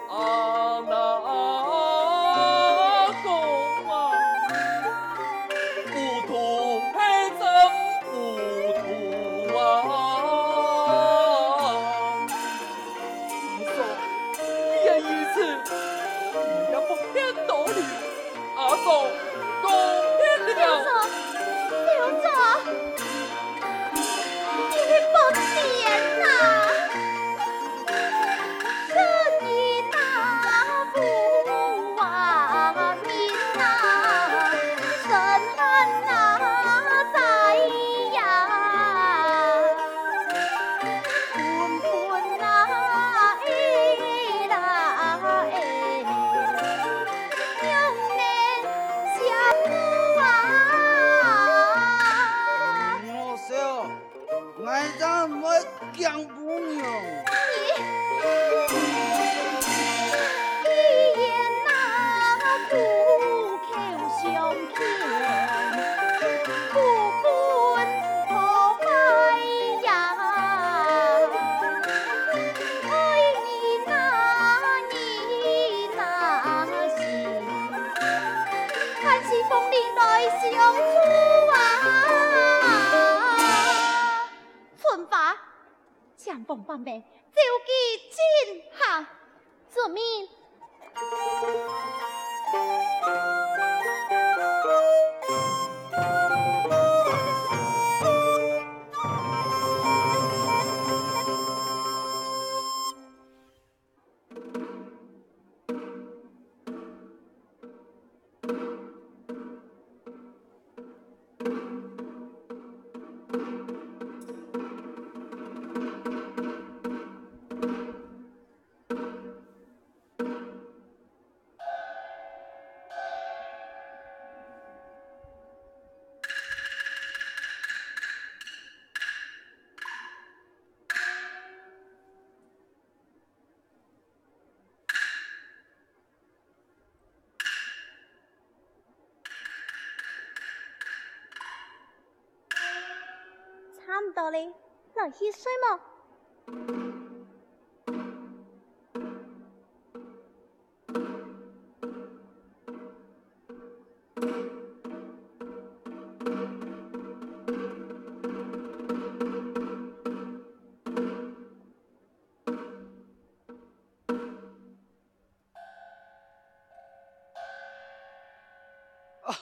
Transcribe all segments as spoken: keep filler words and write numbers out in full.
阿公啊，糊涂係真糊涂啊！你说，你个意思，你也不骗道理。 阿嫂，告别了。小周，小周，你个不点呐！人人啊，不忘恩啊，深恨啊，在呀。 我笑，𠊎正毋會驚餔娘。春花， 将王八妹照佢进下。遵命。差毋多咧，來去睡無？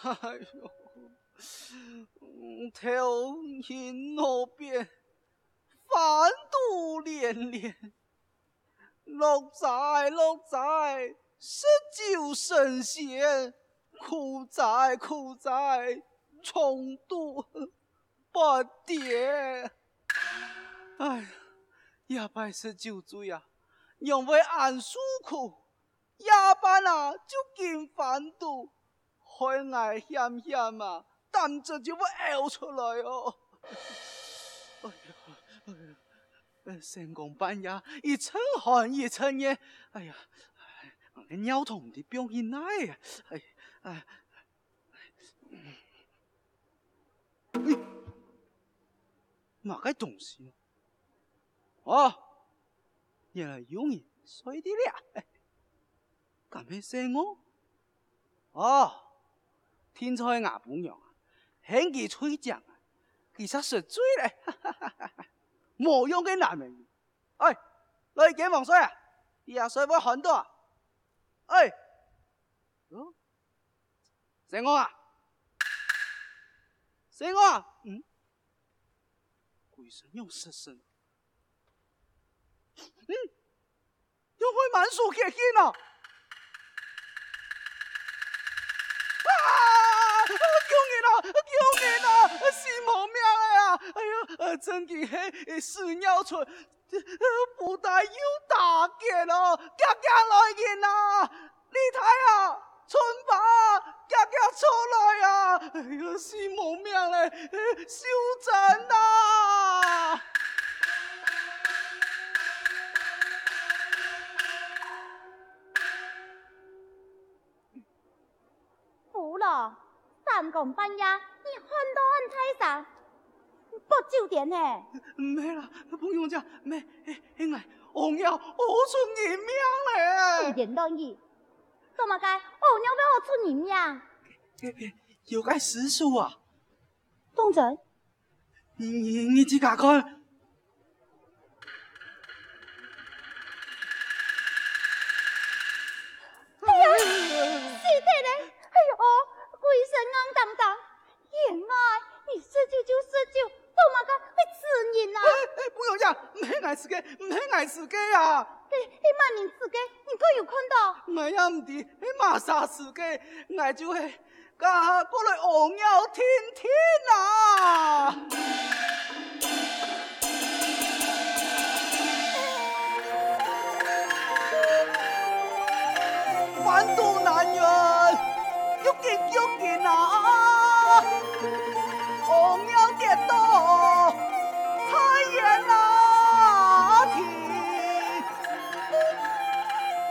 哎喲，頭暈腦變，翻肚連連。落齋，落齋，食酒神仙，苦齋，苦齋，重度發癲。哎呀，這擺食酒醉啊，仰會恁受苦？ 夜半啊，就緊翻肚，害𠊎險險啊，膽汁就會屙出來哦。哎呀，哎呀，呃，三更半夜，一陣寒一陣熱，哎呀，哎，𠊎个尿桶毋知放去哪啊，哎，哎，哎，麼个東西？哦， 原來有人睡在這，敢係細我？哦，定著吾餔娘啊，喊佢睡醒啊，佢嗄食醉咧。無用个男人。哎，來間房睡啊，這睡會寒著啊。哎，哦，細我啊，細我啊，嗯。為神仰失神？嗯，仰會滿手血痕啊？啊！救人啊！救人啊！死無命了啊！哎呀，呃，真个係，呃，屎尿出，呃，布袋又打結咯，遽遽來人啊！ 李太啊，春伯啊，遽遽出來啊！哎呀，死無命咧，秀珍啊！苦咯，三更半夜，你喊到恁大聲，發酒癲呢？毋係啦，鳳娘姐，毋係，係，係𠊎屙尿屙出人命咧！胡言亂語， 做麼个屙尿會屙出人命？該片有个屍首啊！當真？你，你，你自家看。哎呀，死忒咧！哎喲，歸身硬噹噹！ 員外，你食酒就食酒，做麼个會呲人啊？哎，哎，鳳娘姐，毋係𠊎呲个，毋係𠊎呲个啊！該，該麼人呲个？你敢有看到？𠊎也毋知係麼儕呲个，𠊎就係過來屙尿定定啊！ 反肚難忍，又緊又緊啊！屙尿跌倒，太遠啊！天，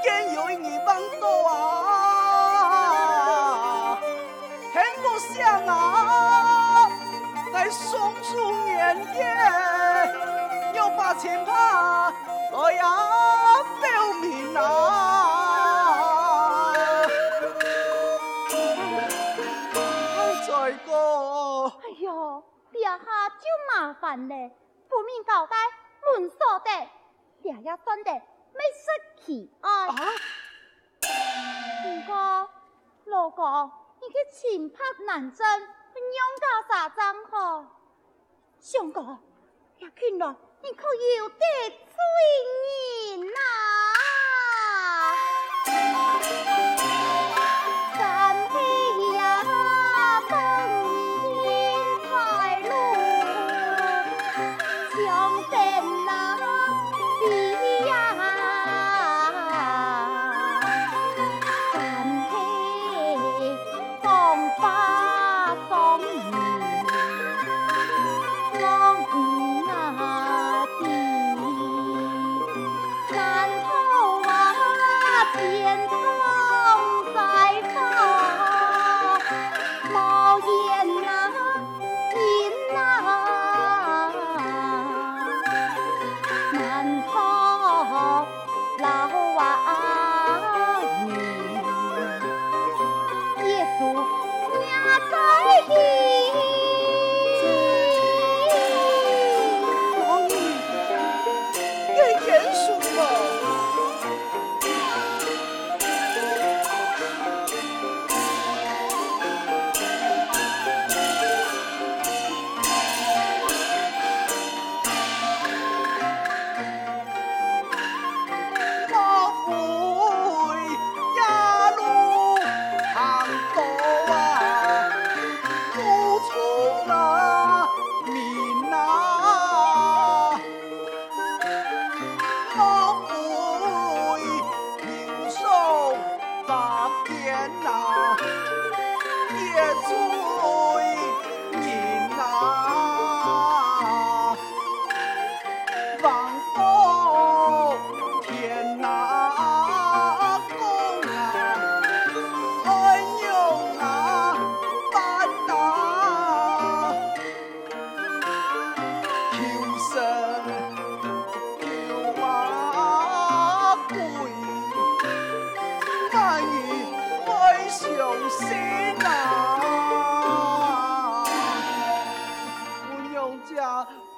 見有一人放倒啊！ 幸福想啊，來送出年夜，用把清白來啊表明啊！再過。哎喲，這下就麻煩咧，分明交代門鎖仔，這也算得密室奇案。啊？ 毋過，老公，你个清白難證，仰結煞正好？相公，這近來你可有得罪人啊？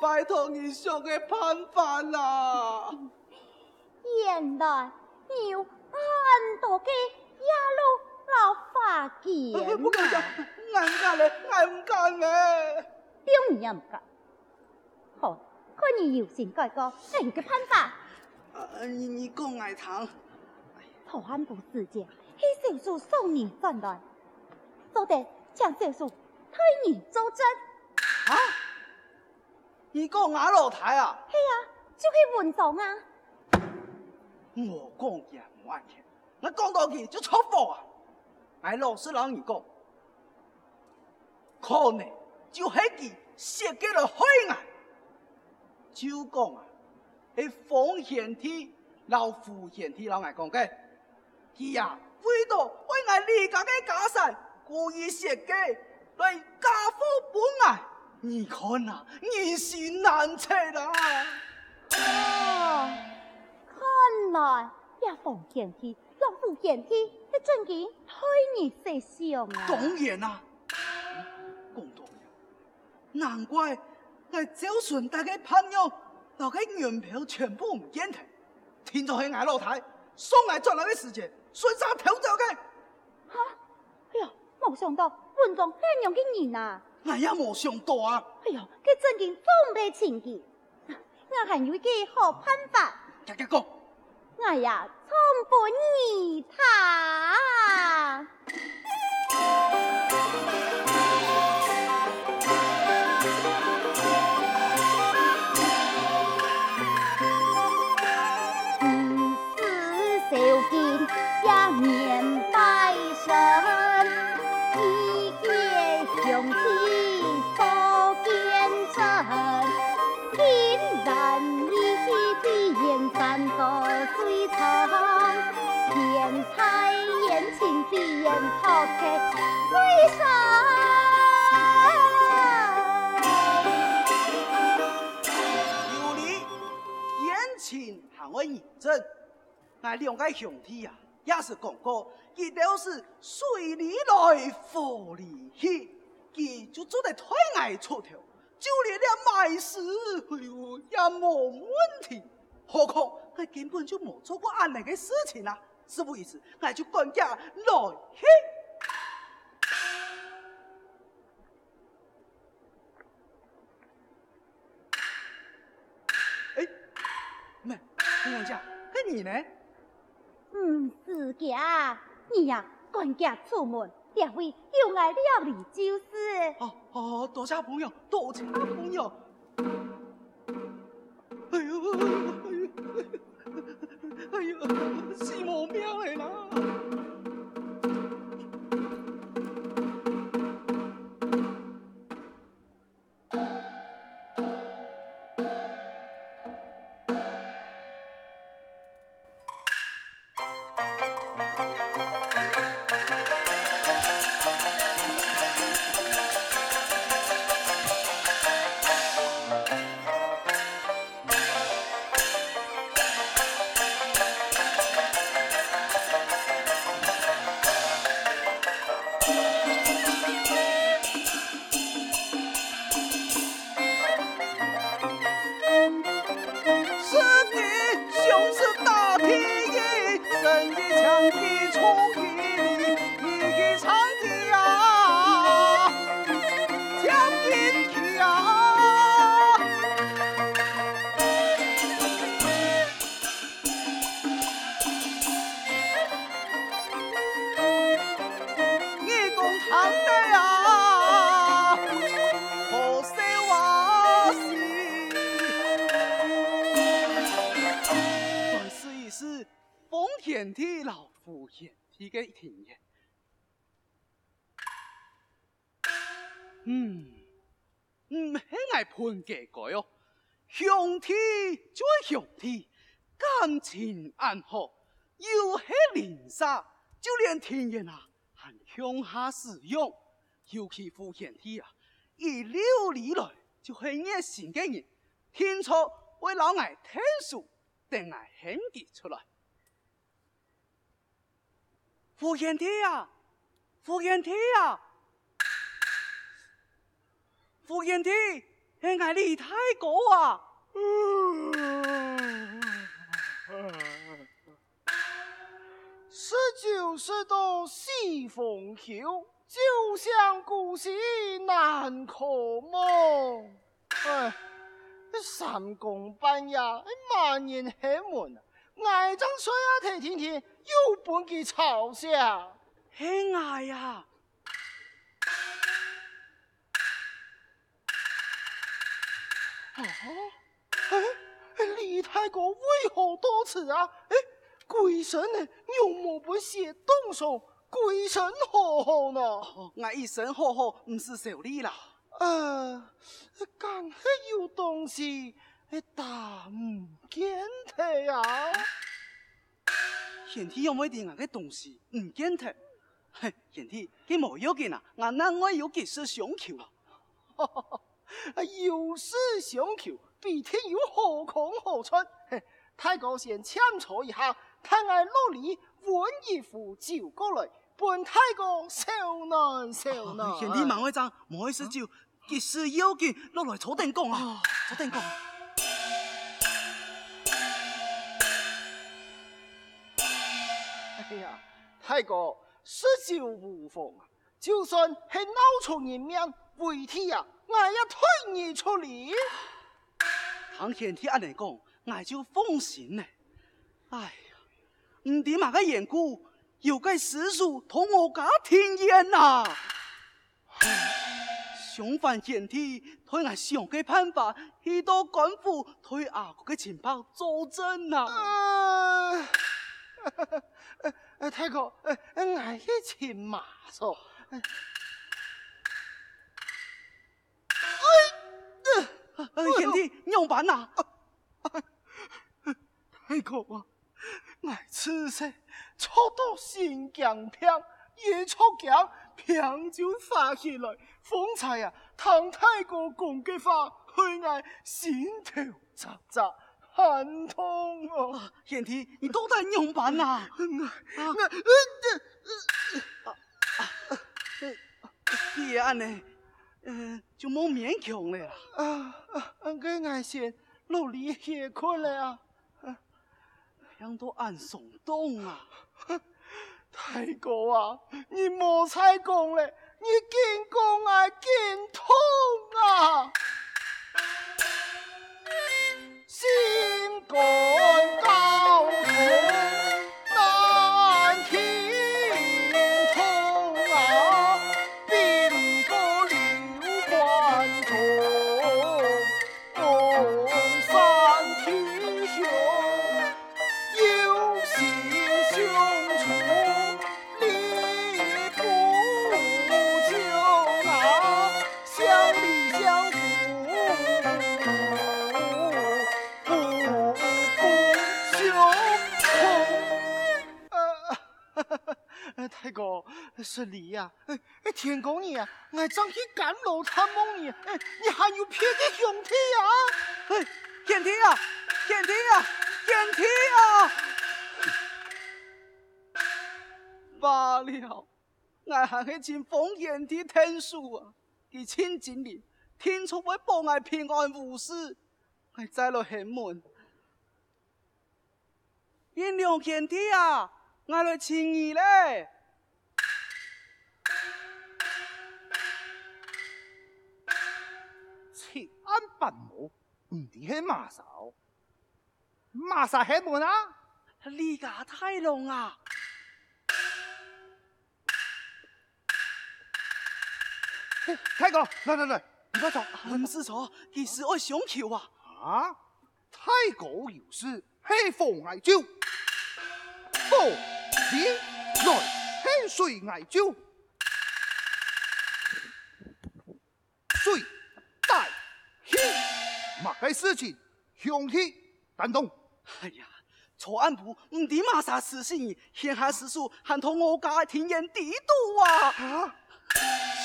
拜託你想个辦法啊！原來你有恁多个野路摎花間啊！毋敢，𠊎毋敢咧，𠊎毋敢咧！憑你也毋敢？好，看你有心改過，𠊎有個辦法。呃，你，你講𠊎聽。坐暗晡時節，去小姐送你轉來，做得請小姐替你作證。啊？你講吾老弟啊？係啊，就係文章啊。𠊎講佢毋安全，𠊎講到佢就著火啊！𠊎老實摎你講， 可能就係佢設計來害𠊎。就講啊，係方賢弟摎傅賢弟摎𠊎講个，佢啊，為著愛𠊎李家个家產，故意設計來嫁禍分𠊎。你看啊，人心難測啊！哦，看來，這方賢弟 摎傅賢弟係真經害你設想啊！當然啊！講到這，難怪𠊎朝晨戴个伴娘摎該銀票全部毋見忒，定著係𠊎老弟送𠊎轉來个時節，順續偷走个。哈？哎呀，無想到文章係恁樣个人啊！𠊎也無想到啊！哎呀，該真經總毋係尋佢。 𠊎還有一個好辦法。遽遽講。𠊎呀，唱分你聽。有理，冤情還愛人證。 𠊎兩個兄弟啊，也係講過，佢兜係水裡來火裡去，佢就做得代𠊎出頭，就連這賣屍，哎喲，也無問題。何況𠊎根本就無做過恁樣个事情啊！事不宜遲，𠊎就趕遽來去。 哎，妹，紅娘姐，該你呢？嗯，師姐，你呀，趕遽出門，這位有𠊎料理就是。哦，哦，多謝紅娘，多謝紅娘。哎喲，哎喲，哎喲，死無命了啦！ 你講聽得啊，好笑啊死！來試一試，方賢弟摎傅賢弟个庭園。 嗯，毋係𠊎歕該个哦，兄弟就係兄弟，感情恁好，又係鄰舍，就連庭園啊，還共下使用。尤其傅賢弟啊，一路以來就係熱心个人，定著會摎𠊎𢯭手，等𠊎喊佢出來。 傅賢弟啊，傅賢弟啊，傅賢弟，係𠊎李大哥啊！十九歲到西風口，酒香故事難可忘。唉，三更半夜，麼人敲門啊？𠊎正睡啊忒定定，又分佢吵醒。係𠊎啊！哦，哎，李大哥為何到此啊？哎，歸身呢，仰無分雪凍傷？歸身好好呢？哦，𠊎一身好好，毋使愁慮啦。 呃，敢係有東西，哎，打毋見忒啊？賢弟仰會知𠊎个東西毋見忒？嘿，賢弟，該無要緊啊，𠊎另外有幾式相求啊。有式相求，必定有好康好賺。嘿，大哥先暫坐一下，待𠊎落裡搵一壺酒過來， 分大哥消暖消暖。哦，賢弟慢慢仔，無愛食酒，幾時要緊，落來坐等講啊，坐等講。哎呀，大哥，食酒無妨啊，就算係鬧出人命，為弟啊，𠊎也代你出力。聽賢弟恁樣講，𠊎就放心了。哎呀，毋知麼个緣故， 有個私廚到吾家停煙啊！相煩賢弟代𠊎想個辦法，去到官府代阿哥个清白作證啊！呃，呃，呃，大哥，呃，呃，𠊎去尋馬叔。呃，賢弟，仰般啊？大哥啊， 𠊎自細著到神經病，一著驚，病就發起來。方才啊，聽大哥講个話，害𠊎心頭扎扎，寒痛哦。啊，賢弟，你到底仰般啊？𠊎，𠊎，既然恁樣，呃，就莫勉強了啦。啊，啊，該𠊎先落裡歇睏了啊。 病到恁傷重啊！大哥啊，你莫再講了，你緊講𠊎緊痛啊！心肝絞痛，難停痛啊，比毋過流汗痛。 呃，大哥，失禮啊！ 哎，天光日啊，𠊎正去監牢探望你，哎，你還有別个兄弟啊？哎，賢弟啊，賢弟啊，賢弟啊！罷了，𠊎還係盡望賢弟𢯭手啊！佢盡精靈，定著會保𠊎平安無事。𠊎再來敲門。 賢良賢弟啊，𠊎來尋你咧！七暗半無，毋知係麼儕？麼儕敲門啊？李家大郎啊！ 大哥，來來來，你快坐。毋使坐，佢係愛相求啊。啊？大哥有事，係火𠊎救。哦，你來，係水𠊎救。水帶氣，麼个事情，兄弟擔當。哎呀， 昨暗晡，毋知麼儕指使你，現下私廚還在吾家庭院裡肚啊！啊？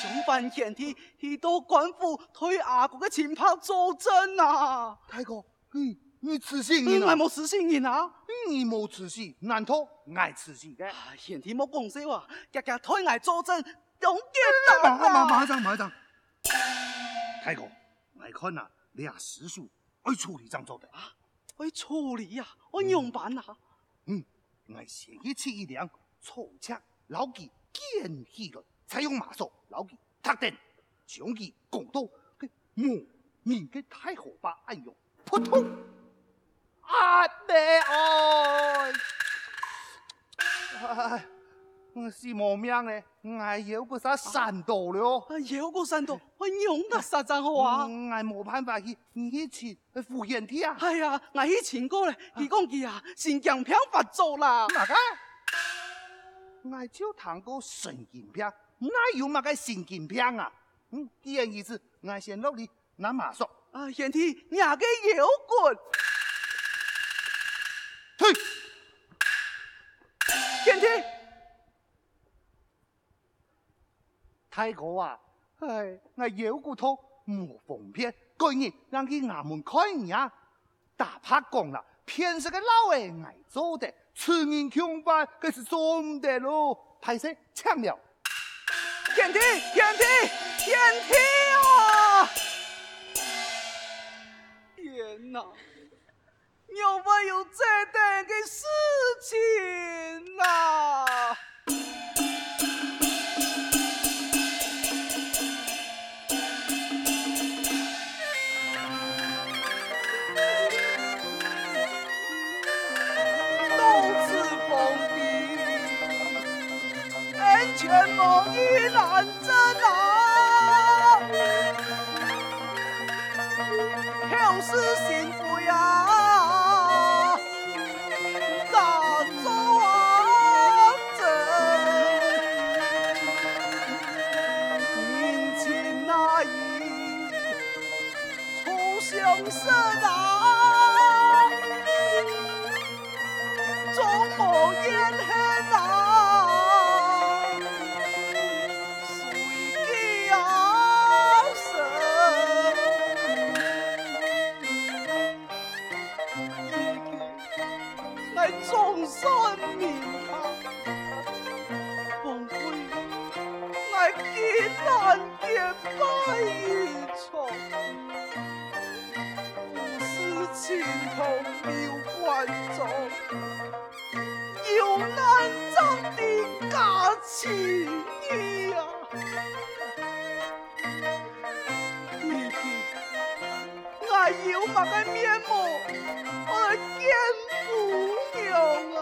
相煩賢弟，去到官府代阿哥个清白作證啊！大哥，你，你指使人啊？𠊎無指使人啊！你無指使，難道𠊎指使个？啊，賢弟莫講笑啊，遽遽代𠊎作證，當簡單啊！馬，馬，馬上，馬上！大哥，𠊎看啊，這私廚 愛處理正做得。啊，愛處理啊？愛仰般啊？嗯，𠊎先去取一領草蓆，摎佢捲起來，再用麻索摎佢䌈等，將佢扛到該無人个大河壩岸用，撲通！啊，悲哀！哎，死無命咧，𠊎腰骨煞閃到了。啊，腰骨閃到，愛仰結煞正好啊？嗯，𠊎無辦法去，你去尋胡賢弟啊。哎呀，𠊎去尋過咧，佢講佢啊，神經病發作啦。麼个？𠊎就聽過神經病，哪有麼个神經病啊？嗯，既然如此，𠊎先落去 拿麻索。啊，賢弟，你个腰骨！嘿！賢弟！大哥啊，哎，𠊎腰骨痛，無方便，改日讓佢衙門看你啊。 打白講啦，騙食个嘍仔𠊎做得，魑人共犯該就做毋得囉。歹勢，請了。賢弟，賢弟，賢弟啊！天哪，仰會有這等个事情啊！ 到處放屁，安全網一攔着啊！口是心非啊！ 打早啊，真人情哪有臭相食啊，總無怨恨啊，隨機啊，生。 已經，𠊎總算明白，枉費𠊎竟然結拜一場，不是青銅劉關張，有難爭的假情義啊！ 你看，𠊎有麼个面目，愛來見姑娘啊？